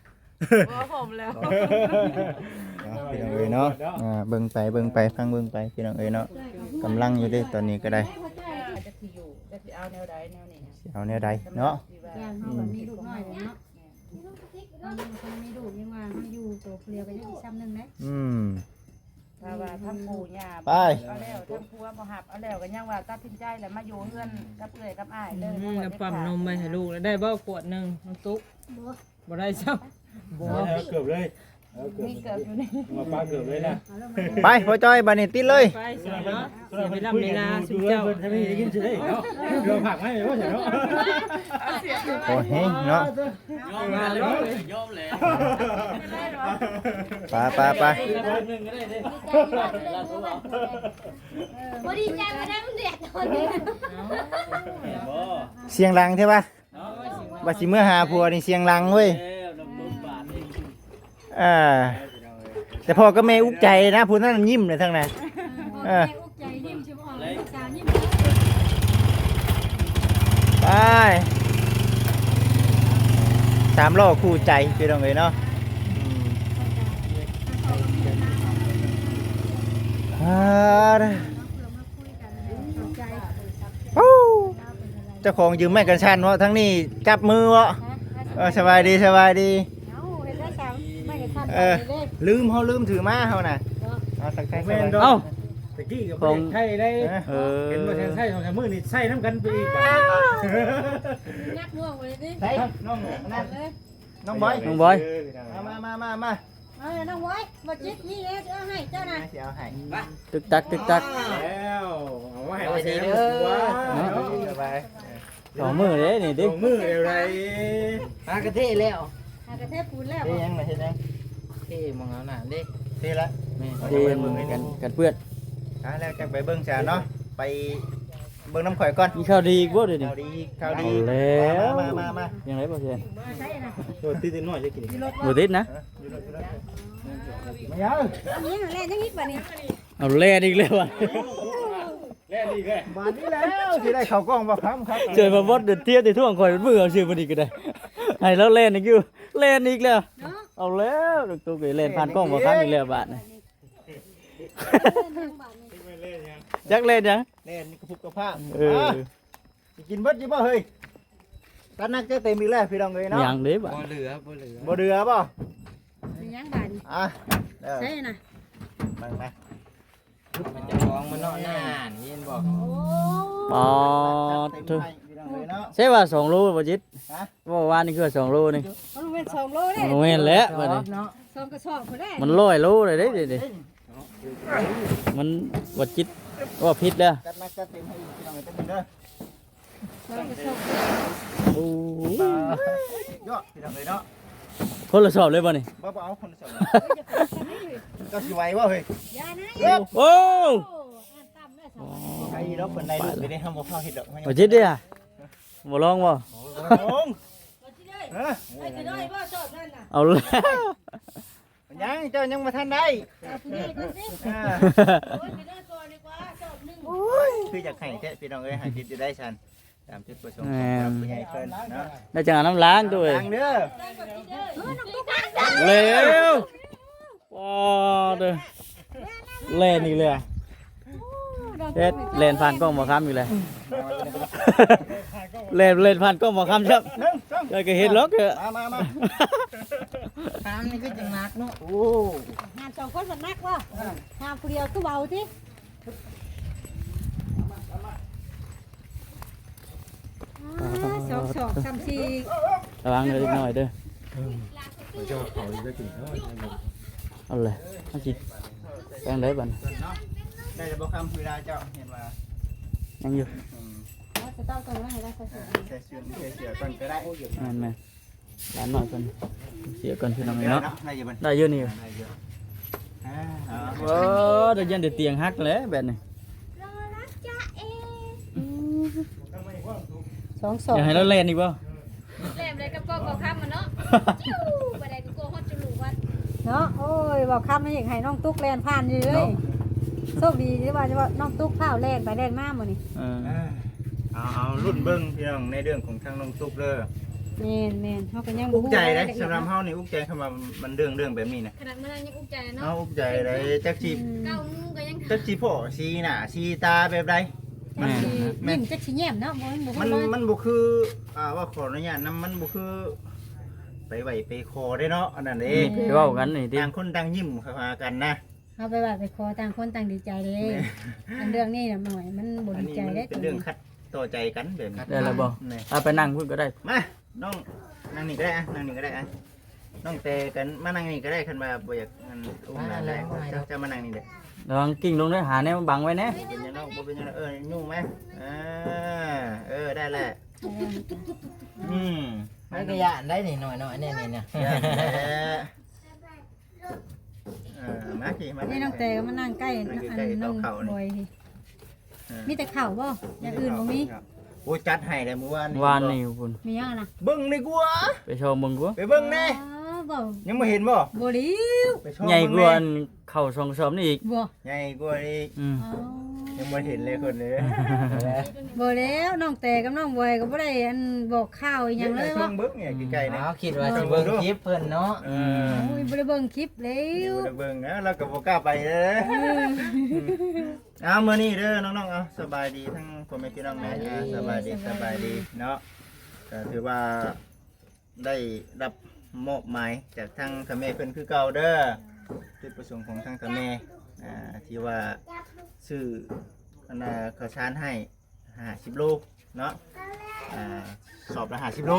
ບໍ່ຮົ່ມແລ້ວ ເອົາ ພີ່ນ້ອງເອີຍເນາະ ອ່າ ເບິ່ງໄປ ເບິ່ງໄປ ຟັງເບິ່ງໄປ ພີ່ນ້ອງເອີຍເນາະ ກຳລັງຢູ່ເດ້ ຕອນນີ້ກໍໄດ້ ຈັກຊິຢູ່ ຈັກຊິເອົາແນວໃດແນວນີ້ ຊິເອົາແນວໃດເນາະ ຢ່າງເຮົາກໍມີລູກນ້ອຍແລ້ວເນາະ ເຮົາຍັງບໍ່ທັນມີລູກ ຍັງວ່າເຮົາຢູ່ໂຕຜູ້ດຽວກໍຍັງອີກຊ່ຳໜຶ່ງເດ້ ອືມ ຖ້າວ່າທາງປູ່ຍ່າ ໄປ ເອົາແລ້ວ ທາງຜົວບໍ່ຮັບເອົາແລ້ວ ກໍຍັງວ່າຕັດສິນໃຈແລ້ວ ມາຢູ່ເຮືອນກັບເອື້ອຍກັບອ້າຍເລີຍ ອືມ ແລ້ວປ້ຳນົມໄວ້ໃຫ້ລູກ ແລ້ວໄດ້ບໍ່ຂວດໜຶ່ງ ນ້ອງຕຸກ ບໍ່ ບໍ່ໄດ້ຊ້ຳ ບໍ່ ເອົາເກືອບເລີຍ ເອົາເກືອບ ມີເກືອບຢູ່ນີ້ ມາປ້າເກືອບເລີຍນະ ໄປ ພໍ່ຈ້ອຍ ບາດນີ້ຕິດເລີຍ ໄປ ເສຍເວລາ ເວລາຊຸມເຈົ້າ ເພິ່ນຈະໄດ້ຍິນຊິໄດ້ເນາະ ເອົາຜັກໃຫ້ບໍ່ເນາະ ພໍແຮງເນາະ ຍອມແລ້ວ ຍອມແລ້ວ ໄປ ໄປ ໄປ ບໍ່ດີໃຈບໍ່ໄດ້ ມັນແດດຕອນນີ້ ສຽງດັງແທ້ວະ ວ່າຊິເມືອຫາຜົວນີ້ສຽງດັງເວີຍ ອ່າ ແຕ່ພໍ່ກັບແມ່ອຸກໃຈນະ ຜູ້ນັ້ນຍິ້ມເລີຍທັງນັ້ນ ເອີ ເອີ ພໍ່ແມ່ອຸກໃຈ ຍິ້ມຊິບໍ່ອອກ ລູກສາວຍິ້ມ ໄປ ສາມລໍ້ຄູ່ໃຈ ພີ່ນ້ອງເອີຍເນາະ ອືມ ອ່າ ໂອ້ ເຈົ້າຂອງຢືມໄມ້ກັນສັ່ນເນາະ ທາງນີ້ຈັບມືເນາະ ເອີ ສະບາຍດີ ສະບາຍດີ ເອົ້າ ເຮັດໄດ້ຊະ ໄມ້ກັນສັ່ນ ເອີ ບາດນີ້ເດ້ ລືມ ເຮົາລືມຖືມາເຮົານະ ບໍ່ ເອົາ ທັກທາຍ ສະບາຍດີ ເອົ້າ ຕະກີ້ກໍບໍ່ໄດ້ໃຊ້ໄດ້ ເອີ ເຫັນບໍ່ແຊນໃຊ້ສອງສາມມື້ນີ້ໃຊ້ນຳກັນໄປອີກ ໜັກໜ່ວງໄປເລີຍຕິ ໃສ ນ້ອງ ນັ້ນ ນ້ອງບອຍ ນ້ອງບອຍ ເອີ ມາ ມາ ມາ ມາ ເອີ ນ້ອງບອຍ ບໍ່ຈິດ ນີ້ເດ້ ຊິເອົາໃຫ້ເຈົ້ານະ ຊິເອົາໃຫ້ ຕຶກຕັກ ຕຶກຕັກ ແລ້ວ ເອົາມາໃຫ້ວ່າຊິເດີ ເນາະ ສະບາຍ ສອງມື້ເດ້ນີ້ຕິ ສອງມື້ແລ້ວໃດ ຫາກະເທແລ້ວ ຫາກະເທປູນແລ້ວ ເຮັດຫຍັງນະ ເຮັດຫຍັງ ເທໝ່ອງເອົານ້ຳເດ້ ເທລະ ແມ່ນ ເທກັນ ກັນເປື້ອນ ອ່າ ແລ້ວຈັກໄປເບິ່ງຊະເນາະ ໄປ ເບິ່ງນຳຂ້ອຍກ່ອນ ມີຂ່າວດີອີກບໍ່ດຽວນີ້ ຂ່າວດີ ຂ່າວດີ ເອົາແລ້ວ ມາ ມາ ມາ ມາ ຍັງໄດ້ບໍ່ເຊນ ໂອ້ ຕິດເດັກນ້ອຍຈະກິນ ບໍ່ຕິດນະ ມາເອີ ອັນນີ້ແລ່ນຍັງອີກບັດນີ້ ເອົາແລ່ນອີກແລ້ວຫວາ ແລ່ນອີກແລ້ວ ບາດນີ້ແລ້ວ ຊິໄດ້ເຂົ້າກ້ອງບໍ່ຄຳຄັບ ເຈີມາວອດເດີດທຽວຕິ ທ່ວງຂ້ອຍເປັນມື້ເອົາຊື່ມື້ນີ້ກໍໄດ້ ໃຫ້ລາວແລ່ນອີກຢູ່ ແລ່ນອີກແລ້ວ ເນາະ ເອົາແລ້ວ ຕຸກໆ ເອີຍ ແລ່ນຜ່ານກ້ອງບໍ່ທັນອີກແລ້ວບາດນີ້ ຈັກແລ່ນຫຍັງ ແລ່ນກະປຸກກະພາບ ເອີ ອ່ະ ຊິກິນເບິດຢູ່ບໍ່ເຮີ້ຍ? ຈັດໜັກຈັດເຕັມອີກແລ້ວພີ່ນ້ອງເອີຍເນາະ ຍັງເດ້ບາດ ບໍ່ເຫຼືອ ບໍ່ເຫຼືອ ບໍ່ເຫຼືອບໍ່? ມີຫຍັງບາດນີ້? ອ່ະ ເອີ ໃສ່ນະ ມາ ມາ ມັນຈະຮ້ອງມັນເນາະ ນັ້ນເຫັນບໍ່? ອໍ ຈັດເຕັມໃຫ້ພີ່ນ້ອງເອີຍເນາະ ໃຊ່ວ່າສອງໂລບໍ່ຈິດ? ຮະ? ເວົ້າວານນີ້ຄືວ່າສອງໂລນີ້ ມັນແມ່ນສອງໂລເດ້ ມັນແມ່ນແຫຼະບາດນີ້ ເນາະ ສອງກະສອບພຸ້ນແຫຼະ ມັນຮ້ອຍໂລເລີຍເດ້ ເດ້ ມັນບໍ່ຈິດ ເວົ້າຜິດແລ້ວ ຈັດໜັກຈັດເຕັມໃຫ້ອີກພີ່ນ້ອງເອີຍເດີ ສອງກະສອບ ໂອ້ຍ ຍອດພີ່ນ້ອງເອີຍເນາະ ຄົນລະສອບເລີຍບໍ່ນີ້? ບໍ່ ບໍ່ເອົາຄົນລະສອບ ເຈົ້າຊິໄຫວບໍ່ເຮີ້ຍ? ຢ່ານະ ໂອ້ ໄປດອກ ເພິ່ນໄດ້ລູກໄປເດ້ ເຮົາບໍ່ພາເຮັດດອກ ບໍ່ຈິດເດ້ ບໍ່ລອງບໍ່? ບໍ່ລອງ ເອີ ເອົາແລ້ວ ຍັງ ເຈົ້າຍັງບໍ່ທັນໄດ້ ເອົາຜູ້ໃຫຍ່ກ່ອນຕິ ອ່າ ໂອ້ຍ ໄປເດີກ່ອນດີກວ່າ ສອບໜຶ່ງ ໂອ້ຍ ຄືຢາກໃຫ້ແທ້ພີ່ນ້ອງເອີຍ ຫາເຮັດຢູ່ໄດ້ຊັ້ນ ຕາມຈຸດປະສົງຂອງຜູ້ໃຫຍ່ເພິ່ນເນາະ ໄດ້ຈັ່ງອາບນ້ຳລ້າງ ເອົານ້ຳລ້າງເດີ ເອີ ນ້ອງຕຸກ ເລັວ ວ້າເດີ ແລ່ນອີກແລ້ວ ເຮັດ ແລ່ນຜ່ານກ້ອງບໍ່ຄຳອີກແລ້ວ ແລ່ນ ແລ່ນຜ່ານກ້ອງບໍ່ຄຳຊ້ຳ ໜຶ່ງ ສອງ ເຈົ້າກໍເຫັນຫຼອກເດີ ມາ ມາ ມາ ທາງນີ້ຄືຈັ່ງໜັກເນາະ ໂອ້ ຫາມສອງຄົນມັນໜັກບໍ່? ຫາມຜູ້ດຽວຄືເບົາຕິ? ອ່າ ສອງສອບ ສາມສີ່ ລະວັງເດີເດັກນ້ອຍເດີ ເຈົ້າເຂົາຢູ່ໄດ້ກິນເນາະ ເອົາເລີຍ ເຮົາຊິຈັ່ງໃດບັດນີ້ ໄດ້ແລ້ວບໍ່ຄຳເວລາເຈົ້າ ເຫັນວ່າ ຍັງຢູ່ ອືມ ເອົາສະເຕົ້າກ່ອນ ວ່າໃຫ້ລາວໃສ່ເສື້ອ ໃສ່ເສື້ອ ໃສ່ເສື້ອກ່ອນກໍໄດ້ ແມ່ນໆ ຫຼານນ້ອຍເພິ່ນເສຍກ່ອນພີ່ນ້ອງເອີຍເນາະ ໄດ້ຢູ່ບໍ່ ໄດ້ຢູ່ນີ້ ໄດ້ຢູ່ ອ່າ ໂອ້ ໄດ້ຢ້ານແຕ່ຕຽງຫັກແຫຼະແບບນີ້ ອືມ ສອງສອບ ຢາກໃຫ້ລາວແລ່ນອີກບໍ່? ແລ່ນໄດ້ກັບກອງບໍ່ຄຳມັນເນາະ ຈິ້ວ ບໍ່ໄດ້ກໍກົວຮອດຈຸລູກວັດເນາະ ໂອ້ຍ ບໍ່ຄຳນີ້ຢາກໃຫ້ນ້ອງຕຸກແລ່ນຜ່ານຢູ່ເລີຍ ເນາະ ໂຊກດີທີ່ວ່າ ທີ່ວ່ານ້ອງຕຸກພາແລ່ນໄປແລ່ນມາມື້ນີ້ ເອີ ອ່າ ເອົາ ເອົາ ລຸ້ນເບິ່ງພີ່ນ້ອງ ໃນເລື່ອງຂອງທາງນ້ອງຕຸກເດີ ແມ່ນໆ ເຮົາກໍຍັງບໍ່ຮູ້ ອຸກໃຈເດ້ ລາຍລະອຽດ ສຳລັບເຮົານີ້ອຸກໃຈ ຄຳວ່າມັນເລື່ອງ ເລື່ອງແບບນີ້ນະ ຂະໜາດມື້ນັ້ນຍັງອຸກໃຈເນາະ ເຮົາອຸກໃຈໄດ໋ ຈັກຊິ ເກົ້າໂມງກໍຍັງ ຈັກຊິພໍ້ສີໜ້າສີຕາແບບໃດ ມັນ ແມ່ນ ມັນ ມັນຈັກຊິແຍ້ມເນາະ ບໍ່ ມັນບໍ່ຄື ມັນ ມັນບໍ່ຄື ອ່າ ວ່າຂໍອະນຸຍາດນຳ ມັນບໍ່ຄືໄປໄຫວ້ໄປຂໍເດ້ເນາະ ອັນນັ້ນເດ້ ອືມ ໄປເວົ້າກັນນີ້ຕິ ຕ່າງຄົນຕ່າງຍິ້ມເຂົ້າຫາກັນນະ ເຮົາໄປໄຫວ້ໄປຂໍ ຕ່າງຄົນຕ່າງດີໃຈເດ້ ແມ່ນ ອັນເລື່ອງນີ້ນະ ມັນ ມັນບໍ່ດີໃຈເດ້ ອັນນີ້ມັນເປັນເລື່ອງຂັດຕໍ່ໃຈກັນແບບນີ້ ໄດ້ແລ້ວບໍ່? ແມ່ນ ເອົາໄປນັ່ງພຸ້ນກໍໄດ້ ມາ ນ້ອງ ນັ່ງນີ້ກໍໄດ້ອະ ນັ່ງນີ້ກໍໄດ້ອະ ນ້ອງແຕ່ກັນມານັ່ງນີ້ກໍໄດ້ ຄັນວ່າບໍ່ຢາກ ອັນ ອຸ້ມຫຼານໄດ້ ເຈົ້າ ເຈົ້າມານັ່ງນີ້ເດີ້ ລະວັງກິ້ງລົງເດີ້ ຫາແນວມາບັງໄວ້ແດ່ ບໍ່ເປັນຫຍັງດອກ ບໍ່ເປັນຫຍັງດອກ ເອີ ຍູ້ໄໝ ເອີ ເອີ ໄດ້ແຫຼະ ອືມ ມັນກໍຢ້ານໄດ໋ນີ້ ນ້ອຍໆ ແນວນີ້ນະ ຢ້ານແຫຼະ ເອີ ມາພີ້ ມາ ນີ້ນ້ອງແຕ່ກໍມານັ່ງໃກ້ ນັ່ງໃກ້ ອັນ ນ້ອງ ເຂົ້າ ເຂົ້ານີ້ ບອຍ ເອີ ມີແຕ່ເຂົ້າບໍ່? ຢ່າງອື່ນບໍ່ມີ? ໂອ້ຍ ຈັດໃຫ້ແລ້ວມື້ວານນີ້ ວານນີ້ພຸ້ນ ມີຫຍັງນະ? ເບິ່ງດີກວ່າ ໄປຊອງເບິ່ງກວ່າ ໄປເບິ່ງແດ່ ອໍ ເວົ້າ ຍັງບໍ່ເຫັນບໍ່? ບໍ່ຫຼຽວ ໄປຊອງເບິ່ງແດ່ ໃຫຍ່ກວ່າເຂົ້າສອງສອບນີ້ອີກ ບໍ່ ໃຫຍ່ກວ່າອີກ ອືມ ອໍ ຍັງບໍ່ເຫັນເລີຍຄົນເອີຍ ບໍ່ແລ້ວ ນ້ອງແຕ່ກັບນ້ອງບອຍກໍບໍ່ໄດ້ ອັນ ບອກຂ່າວອີ່ຫຍັງເລີຍ ຊອງເບິ່ງນີ້ໃກ້ໆນີ້ ອ້າວ ຄິດວ່າຊິເບິ່ງຄລິບເພິ່ນເນາະ ເອີ ອືມ ໂອ້ຍ ບໍ່ໄດ້ເບິ່ງຄລິບແລ້ວ ບໍ່ໄດ້ເບິ່ງນະ ລາວກໍບໍ່ກ້າໄປເດີ ເອີ ເອົາ ມື້ນີ້ເດີນ້ອງໆ ເອົາ ສະບາຍດີທັງພໍ່ແມ່ພີ່ນ້ອງແດ່ ສະບາຍດີ ອ່າ ສະບາຍດີ ສະບາຍດີເນາະ ກໍຖືວ່າໄດ້ຮັບມອບໝາຍຈາກທາງທະແມ່ເພິ່ນຄືເກົ່າເດີ ຈຸດປະສົງຂອງທາງທະແມ່ ອ່າ ທີ່ວ່າຊື້ ອັນນ່າ ເຂົ້າສານໃຫ້ຫ້າສິບໂລເນາະ ອ່າ ສອບລະຫ້າສິບໂລ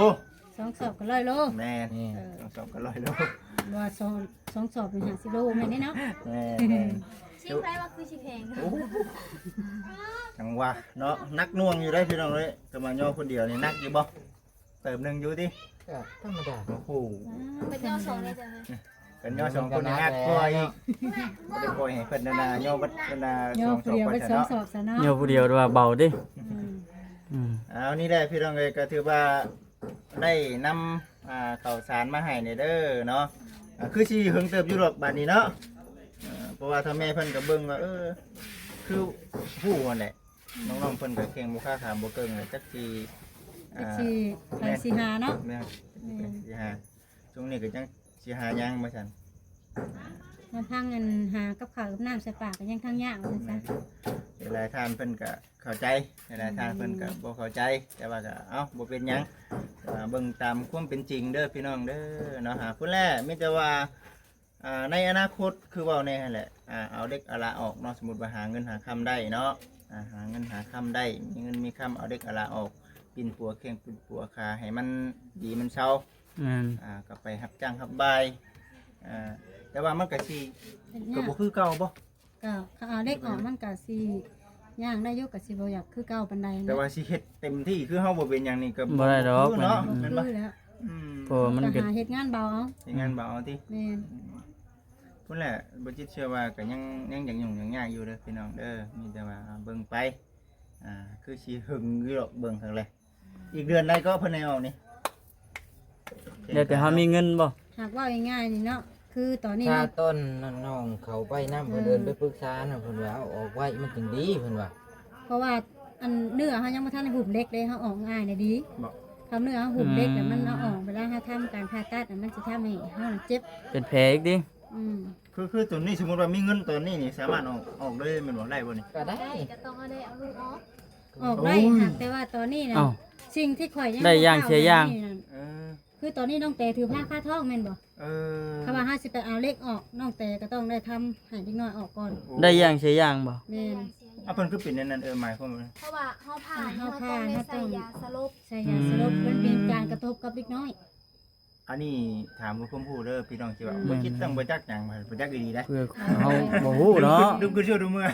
ສອງສອບກໍຮ້ອຍໂລ ແມ່ນ ເອີ ສອງສອບກໍຮ້ອຍໂລ ວ່າສອງ ສອງສອບນີ້ຫ້າສິບໂລແມ່ນເດ້ເນາະ ແມ່ນໆ ຊິໄປວ່າຄືຊິແພງ ໂອ້ ຈັ່ງວ່າເນາະ ໜັກໜ່ວງຢູ່ເດ້ພີ່ນ້ອງເອີຍ ແຕ່ວ່າຍໍຄົນດຽວນີ້ໜັກຢູ່ບໍ່? ເຕີບໜຶ່ງຢູ່ຕິ ກໍທຳມະດາ ໂອ້ໂຫ ອ່າ ເປັນຍໍສອງເດ້ເຈົ້າ ເປັນຍໍສອງຄົນນີ້ໜັກກວ່າອີກ ບໍ່ໄດ້ປ່ອຍໃຫ້ເພິ່ນນັ້ນນ່າ ຍໍບັດນັ້ນນ່າ ຍໍຜູ້ດຽວເບິດສອງສອບຊະເນາະ ຍໍຜູ້ດຽວວ່າເບົາຕິ ອືມ ອືມ ເອົາ ນີ້ແຫຼະພີ່ນ້ອງເອີຍ ກໍຖືວ່າ ໄດ້ນຳ ອ່າ ເຂົ້າສານມາໃຫ້ແດ່ເດີເນາະ ອ່າ ຄືຊິເຫິງເຕີບຢູ່ດອກບາດນີ້ເນາະ ເອີ ເພາະວ່າທາງແມ່ເພິ່ນກໍເບິ່ງວ່າ ເອີ ຄືຮູ້ຫັ້ນແຫຼະ ນ້ອງໆເພິ່ນກໍແຂ່ງບໍ່ຄ້າຂາຍບໍ່ເກັ່ງແຫຼະ ຈັກຊິ ຈັກຊິ ອ່າ ໃຜຊິຫາເນາະ ແມ່ນ ແມ່ນ ຊິຫາ ຊ່ວງນີ້ກໍຍັງ ຊິຫາຫຍັງວ່າຊັ້ນ ລຳພັງອັນຫາກັບເຂົ້າກັບນ້ຳໃສ່ປາກກໍຍັງທັງຍາກວ່າຊັ້ນຊະ. ແມ່ນ ຫຼາຍໆທ່ານເພິ່ນກໍເຂົ້າໃຈ ຫຼາຍໆທ່ານເພິ່ນກໍ ອືມ ບໍ່ເຂົ້າໃຈ ແຕ່ວ່າກໍ ເອົ້າ ບໍ່ເປັນຫຍັງ ອ່າ ເບິ່ງຕາມຄວາມເປັນຈິງເດີພີ່ນ້ອງເດີເນາະ. ຫາພຸ້ນແຫຼະ ມີແຕ່ວ່າ ອ່າ ໃນອະນາຄົດຄືເວົ້າແນ່ຫັ້ນແຫຼະ ອ່າ ເອົາເດັກເອົາຫຼ້າອອກເນາະ. ສົມມຸດວ່າຫາເງິນຫາຄຳໄດ້ເນາະ ອ່າ ຫາເງິນຫາຄຳໄດ້ ມີເງິນມີຄຳ ເອົາເດັກເອົາຫຼ້າອອກ ປິ່ນປົວແຂ້ງປິ່ນປົວຂາໃຫ້ມັນດີມັນເຊົາ. ແມ່ນ ອ່າ ກໍໄປຮັບຈ້າງຮັບບາຍ ອ່າ ແຕ່ວ່າມັນກໍຊິ ເຮັດຍາກ ກໍບໍ່ຄືເກົ່າບໍ່? ກໍເຂົາເອົາເດັກອອກ ມັນກໍຊິຍ່າງໄດ້ຢູ່ ກໍຊິບໍ່ຢາກຄືເກົ່າປານໃດນະ ແຕ່ວ່າຊິເຮັດເຕັມທີ່ຄືເຮົາບໍ່ເປັນຫຍັງນີ້ກໍບໍ່ ບໍ່ໄດ້ດອກ ບໍ່ຄືເນາະ ອືມ ແມ່ນບໍ່? ຄືແລ້ວ ອືມ ເພາະວ່າມັນກໍ ກໍຫາເຮັດງານເບົາເອົາ ເຮັດງານເບົາເອົາຕິ ແມ່ນ ພຸ້ນແຫຼະ ບໍ່ຈິດເຊື່ອວ່າກໍຍັງ ຍັງຢາກຫຍຸ້ງຢາກຍາກຢູ່ເດີພີ່ນ້ອງເດີ ມີແຕ່ວ່າເບິ່ງໄປ ອ່າ ຄືຊິຫຶງຢູ່ດອກ ເບິ່ງເຖິງແລະ ອີກເດືອນໃດກໍເພິ່ນໃຫ້ອອກນີ້? ແລ້ວແຕ່ເຮົາມີເງິນບໍ່? ຫາກເວົ້າງ່າຍໆນີ້ເນາະ ຄືຕອນນີ້ ຖ້າ ເນາະ ຕອນນ້ອງເຂົາໄປນຳ ເອີ ເພິ່ນເດີນໄປປຶກສານຳ ເພິ່ນວ່າເອົາອອກໄວ້ມັນຈຶ່ງດີ ເພິ່ນວ່າ ເພາະວ່າອັນເນື້ອເຮົາຍັງບໍ່ທັນໄດ້ຫຸ້ມເຫຼັກເດ້ ເຮົາອອກງ່າຍນະດີ ບໍ່ ຄຳເນື້ອເຮົາຫຸ້ມເຫຼັກ ອືມ ແລ້ວມັນເອົາອອກ ເວລາເຮົາທຳການຜ່າຕັດນະ ມັນຊິທຳໃຫ້ເຮົານະເຈັບ ເປັນແຜອີກຕິ ອືມ ຄື ຄືຕົວນີ້ ສົມມຸດວ່າມີເງິນຕອນນີ້ນີ້ ສາມາດອອກ ອອກເລີຍແມ່ນບໍ່? ໄດ້ບໍ່ນີ້? ກໍໄດ້ ກໍຕ້ອງເອົາໄດ້ເອົາລູກອອກ ອອກໄດ້ ໂອ້ຍ ຫາກແຕ່ວ່າຕອນນີ້ນະ ເອົ້າ ສິ່ງທີ່ຂ້ອຍຍັງ ໄດ້ຢ່າງເສຍຢ່າງ ບໍ່ກ້າ ຄືຕອນນີ້ນ້ອງແຕຖືພາຄາທ້ອງແມ່ນບໍ່? ເອີ ຖ້າວ່າເຮົາຊິໄປເອົາເຫຼັກອອກ ນ້ອງແຕກໍຕ້ອງໄດ້ທຳໃຫ້ເດັກນ້ອຍອອກກ່ອນ ໂອ້ ໄດ້ຢ່າງເສຍຢ່າງບໍ່? ແມ່ນ ເອົາ ເພິ່ນຄືເປັນແນວນັ້ນ? ເອີ ໝາຍຄວາມວ່າ ເພາະວ່າເຮົາຜ່າ ເຮົາ ເຮົາຕ້ອງໄດ້ໃສ່ຢາສະຫຼົບ ໃສ່ຢາສະຫຼົບ ອືມ ມັນເປັນການກະທົບກັບເດັກນ້ອຍ ອັນນີ້ຖາມເພື່ອຄວາມຮູ້ເດີພີ່ນ້ອງ ທີ່ວ່າ ອືມ ບໍ່ຄິດຕ້ອງບໍ່ຈັກຫຍັງ ບໍ່ຈັກອີ່ຫຼີໄດ໋ ເພື່ອເຮົາບໍ່ຮູ້ເນາະ ດຸມຂຶ້ນຊົ່ວດູເມືອ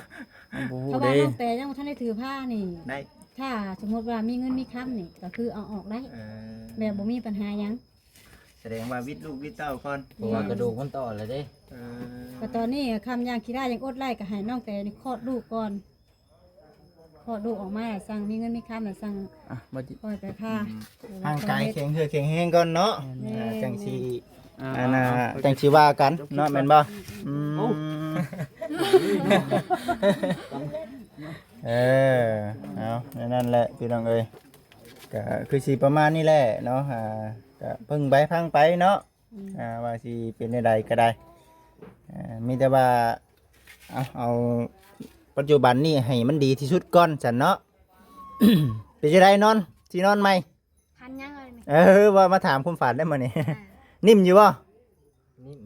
ເຮົາບໍ່ຮູ້ເດ້ ເພາະວ່ານ້ອງແຕຍັງບໍ່ທັນໄດ້ຖືພານີ້ ໄດ້ ຖ້າສົມມຸດວ່າມີເງິນມີຄຳນີ້ ກໍຄືເອົາອອກໄດ້ ເອີ ແບບບໍ່ມີບັນຫາຫຍັງ ສະແດງວ່າວິດລູກວິດເຕົ້າກ່ອນ ເພາະວ່າກະດູກມັນຕໍ່ແລ້ວເດ້ ເອີ ກໍຕອນນີ້ຄຳຍ່າງຂີ້ລ້າຍັງອົດໄດ້ ກໍໃຫ້ນ້ອງແຕນີ້ຄອດລູກກ່ອນ ຄອດລູກອອກມາແລ້ວຈັ່ງມີເງິນມີຄຳແລ້ວຈັ່ງ ອ່ະ ບໍ່ຈິ ຄ່ອຍໄປພາ ອືມ ເອີ ຮ່າງກາຍແຂງເຫື່ອແຂງແຮງກ່ອນເນາະ ແມ່ນ ອ່າ ຈັ່ງຊິ ອ່າ ອັນນ່າ ອ່າ ຈັ່ງຊິວ່າກັນເນາະ ແມ່ນບໍ່? ອືມ ໂອ້ ເອີ ເອົາ ແນວນັ້ນແຫຼະພີ່ນ້ອງເອີຍ ກະຄືຊິປະມານນີ້ແຫຼະເນາະ ອ່າ ກະເບິ່ງໄປຟັງໄປເນາະ ອືມ ອ່າ ວ່າຊິເປັນແນວໃດກໍໄດ້ ອ່າ ມີແຕ່ວ່າ ເອົາ ເອົາປັດຈຸບັນນີ້ໃຫ້ມັນດີທີ່ສຸດກ່ອນຊັ້ນເນາະ ເປັນຈັ່ງໃດນອນ ຊິນອນໃໝ່? ພັນຍັງເລີຍນີ້ ເອີ ວ່າມາຖາມຄວາມຝັນໄດ້ມື້ນີ້ ອ່າ ນິ້ມຢູ່ບໍ່? ນິ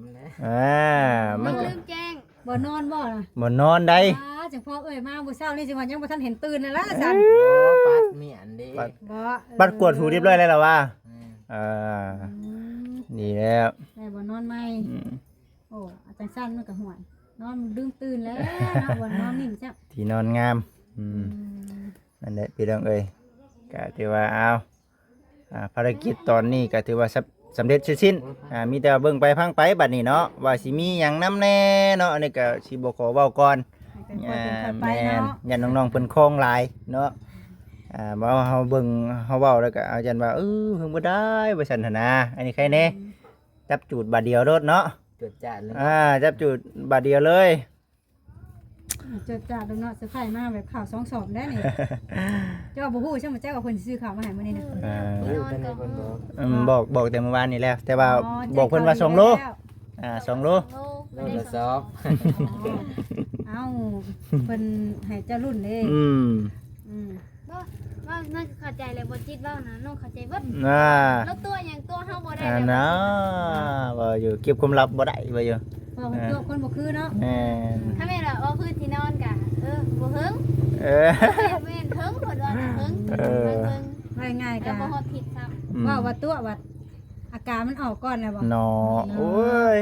້ມແຫຼະ ອ່າ ມັນກໍ ລືມແຈ້ງ ບໍ່ນອນບໍ່ລະ? ບໍ່ນອນໄດ໋ ອ່າ ຈັ່ງພໍເອີ່ຍມາມື້ເຊົ້ານີ້ ຈັ່ງວ່າຍັງບໍ່ທັນເຫັນຕື່ນນະລະຊັ້ນ ເອີ ໂອ້ ປັດມ້ຽນເດ້ ປັດ ບໍ່ ເອີ ບັດກວດຫູຮຽບຮ້ອຍແລ້ວລະວ່າ ແມ່ນ ເອີ ອືມ ດີແລ້ວ ໄດ້ບໍ່ນອນໃໝ່ ອືມ ໂອ້ ຈັ່ງຊັ້ນມັນກໍຫ່ວຍ ນອນດຶງຕື່ນແລ້ວເນາະ ບໍ່ນອນນິ້ມຈ້ະ ທີ່ນອນງາມ ອືມ ອືມ ນັ້ນແຫຼະພີ່ນ້ອງເອີຍ ກະຖືວ່າ ອ້າວ ອ່າ ພາລະກິດຕອນນີ້ກໍຖືວ່າສຳ ສຳເລັດເສັດສິ້ນ ອ່າ ມີແຕ່ວ່າເບິ່ງໄປຟັງໄປບັດນີ້ເນາະ ວ່າຊິມີຫຍັງນຳແດ່ເນາະ ອັນນີ້ກໍຊິບໍ່ຂໍເວົ້າກ່ອນ ໃຫ້ເປັນການເປັນໄປເນາະ ຢ້ານນ້ອງໆເພິ່ນຄອງຫຼາຍເນາະ ອ່າ ເວົ້າເຮົາເບິ່ງເຮົາເວົ້າແລ້ວກໍ ເອົາ ຢ້ານວ່າ ເອີ ເພິ່ນບໍ່ໄດ້ວ່າຊັ້ນຫັ້ນນະ ອັນນີ້ໃຄແດ່ ອືມ ຈັບຈູດບາດດຽວໂລດເນາະ ຈວດຈາດເລີຍ ອ່າ ຈັບຈູດບາດດຽວເລີຍ ຈວດຈາດໂລດເນາະ ເຊີໄພມາແບບເຂົ້າສອງສອບໄດ້ນີ້ ເຈົ້າບໍ່ຮູ້ຊ້ຳ ເຈົ້າວ່າເພິ່ນຊິຊື້ເຂົ້າມາໃຫ້ມື້ນີ້ນະ ອ່າ ອືມ ບອກ ບອກແຕ່ມື້ວານນີ້ແລ້ວ ແຕ່ວ່າ ອໍ ບອກເພິ່ນວ່າສອງໂລ ແຈ້ງຂ່າວດີແລ້ວ ອ່າ ສອງໂລ ສອງໂລ ໂລລະສອງ ເອົ້າ ເພິ່ນໃຫ້ເຈົ້າລຸ້ນເດ້ ອືມ ອືມ ບໍ່ ເວົ້ານັ້ນກໍເຂົ້າໃຈແລ້ວ ບໍ່ຈິດເວົ້ານະ ນ້ອງເຂົ້າໃຈເບິດ ອ່າ ລາວຕົວະຫຍັງຕົວະເຮົາບໍ່ໄດ້ ອັນນ່າ ເວົ້າຢູ່ ເກັບຄວາມລັບບໍ່ໄດ້ ວ່າຢູ່ ເວົ້າຕົວະຄົນບໍ່ຄືເນາະ ແມ່ນ ຖ້າແມ່ນວ່າອອກຄືທີ່ນອນກະ ເອີ ບໍ່ເຫິງ ເອີ ແມ່ນເຫິງ ເພິ່ນວ່ານະເຫິງ ເອີ ເບິ່ງ ວ່າງ່າຍ ແລ້ ກະ ວບໍ່ຮອດທິດຊ້ຳ ອືມ ເວົ້າວ່າຕົວະວ່າ ອາການມັນອອກກ່ອນແລ້ວບໍ່ເນາະ ໂອ້ຍ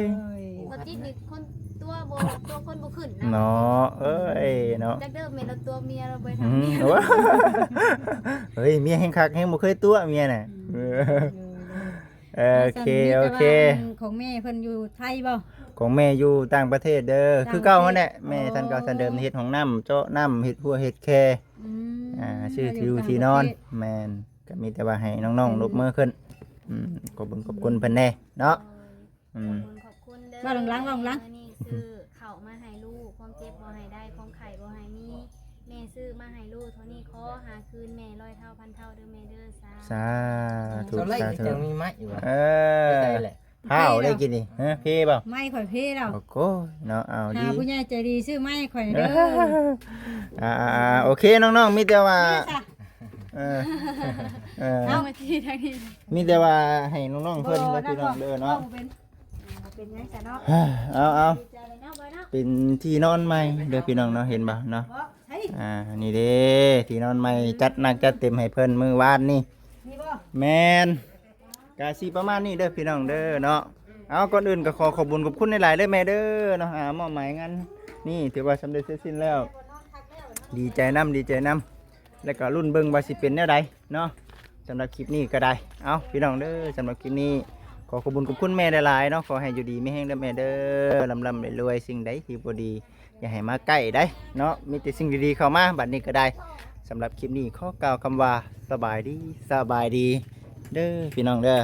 ບໍ່ຈິດນີ້ຄົນຕົວະບໍ່ ຕົວະຄົນບໍ່ຂຶ້ນນະເນາະ ເອີຍເນາະ ຈັກເດີແມ່ນລາວຕົວະເມຍລາວບໍ່ໄດ້ຖາມເມຍ ອືມ ເອີຍ ເມຍແຮງຄັກ ແຮງບໍ່ເຄີຍຕົວະເມຍນະ ອືມ ເອີ ໂອເຄ ໂອເຄ ຂອງແມ່ເພິ່ນຢູ່ໄທບໍ່? ຂອງແມ່ຢູ່ຕ່າງປະເທດເດີ ຄືເກົ່າຫັ້ນແຫຼະ ແມ່ທ່ານເກົ່າທ່ານເດີມ ເຮັດຫ້ອງນ້ຳ ເຈາະນ້ຳ ເຮັດຮົ້ວເຮັດແຄ ອືມ ອ່າ ຊື້ທີ່ຢູ່ທີ່ນອນ ແມ່ນ ກໍມີແຕ່ວ່າໃຫ້ນ້ອງໆ ເອີ ຍົກມືຂຶ້ນ ອືມ ຂອບຄຸນຂອບຄຸນເພິ່ນແດ່ເນາະ ອືມ ຂອບຄຸນຂອບຄຸນເດີ ເວົ້າຫຼັງໆ ເວົ້າຫຼັງ ມື້ນີ້ຊື້ເຂົ້າມາໃຫ້ລູກ ຄວາມເຈັບບໍ່ໃຫ້ໄດ້ ຄວາມໄຂ້ບໍ່ໃຫ້ມີ ແມ່ຊື້ມາໃຫ້ລູກເທົ່ານີ້ ຂໍຫາຄືນແມ່ຮ້ອຍເທົ່າພັນເທົ່າເດີແມ່ເດີ ສາ ສາທຸ ສາທຸ ເທົ່າໃດຄືຈັ່ງມີໄມ້ຢູ່ຫວາ ເອີ ໄປໃສແຫຼະ? ພ້າວໄດ້ກິນນີ້ ຮະ ເພບໍ່? ໄມ້ຂ້ອຍເພແລ້ວ ໂອ້ໂຫ ເນາະ ເອົາ ຫາ ດີ ຜູ້ໃຫຍ່ໃຈດີຊື້ໄມ້ໃຫ້ຂ້ອຍແດ່ເດີ ອ່າໆໆ ໂອເຄ ນ້ອງໆ ມີແຕ່ວ່າ ເພຊະ ເອີ ເອີ ເອົາ ເອົາມາທີ່ທາງນີ້ ມີແຕ່ວ່າໃຫ້ນ້ອງໆເພິ່ນເດີ ບໍ່ ພີ່ນ້ອງເດີເນາະ ເວົ້າບໍ່ເປັນ ບໍ່ເປັນຫຍັງຊະເນາະ ເອົາໆ ດີໃຈແລ້ວເນາະ ເປັນທີ່ນອນໃໝ່ເດີພີ່ນ້ອງເນາະ ເຫັນບໍ່ເນາະ ບໍ່ ໃສ ອ່າ ນີ້ເດ້ ທີ່ນອນໃໝ່ ຈັດໜັກຈັດເຕັມໃຫ້ເພິ່ນມື້ວານນີ້ ນີ້ບໍ່ ແມ່ນ ກະຊິປະມານນີ້ເດີພີ່ນ້ອງເດີເນາະ ເອົາ ກ່ອນອື່ນກໍຂໍຂອບບຸນຂອບຄຸນຫຼາຍໆເດີແມ່ເດີເນາະ ອ່າ ມອບໝາຍງານນີ້ຖືວ່າສຳເລັດເສັດສິ້ນແລ້ວ ດີໃຈນຳ ດີໃຈນຳ ແລ້ວກໍລຸ້ນເບິ່ງວ່າຊິເປັນແນວໃດເນາະ ສຳລັບຄລິບນີ້ກໍໄດ້ ເອົາ ພີ່ນ້ອງເດີ ສຳລັບຄລິບນີ້ ຂໍຂອບບຸນຂອບຄຸນແມ່ຫຼາຍໆເນາະ ຂໍໃຫ້ຢູ່ດີມີແຮງເດີແມ່ເດີ ລ່ຳໆລວຍໆ ສິ່ງໃດທີ່ບໍ່ດີ ຢ່າໃຫ້ມາໃກ້ໄດ໋ເນາະ ມີແຕ່ສິ່ງດີໆເຂົ້າມາ ບັດນີ້ກໍໄດ້ ສຳລັບຄລິບນີ້ຂໍກ່າວຄຳວ່າ ສະບາຍດີ ສະບາຍດີເດີພີ່ນ້ອງເດີ.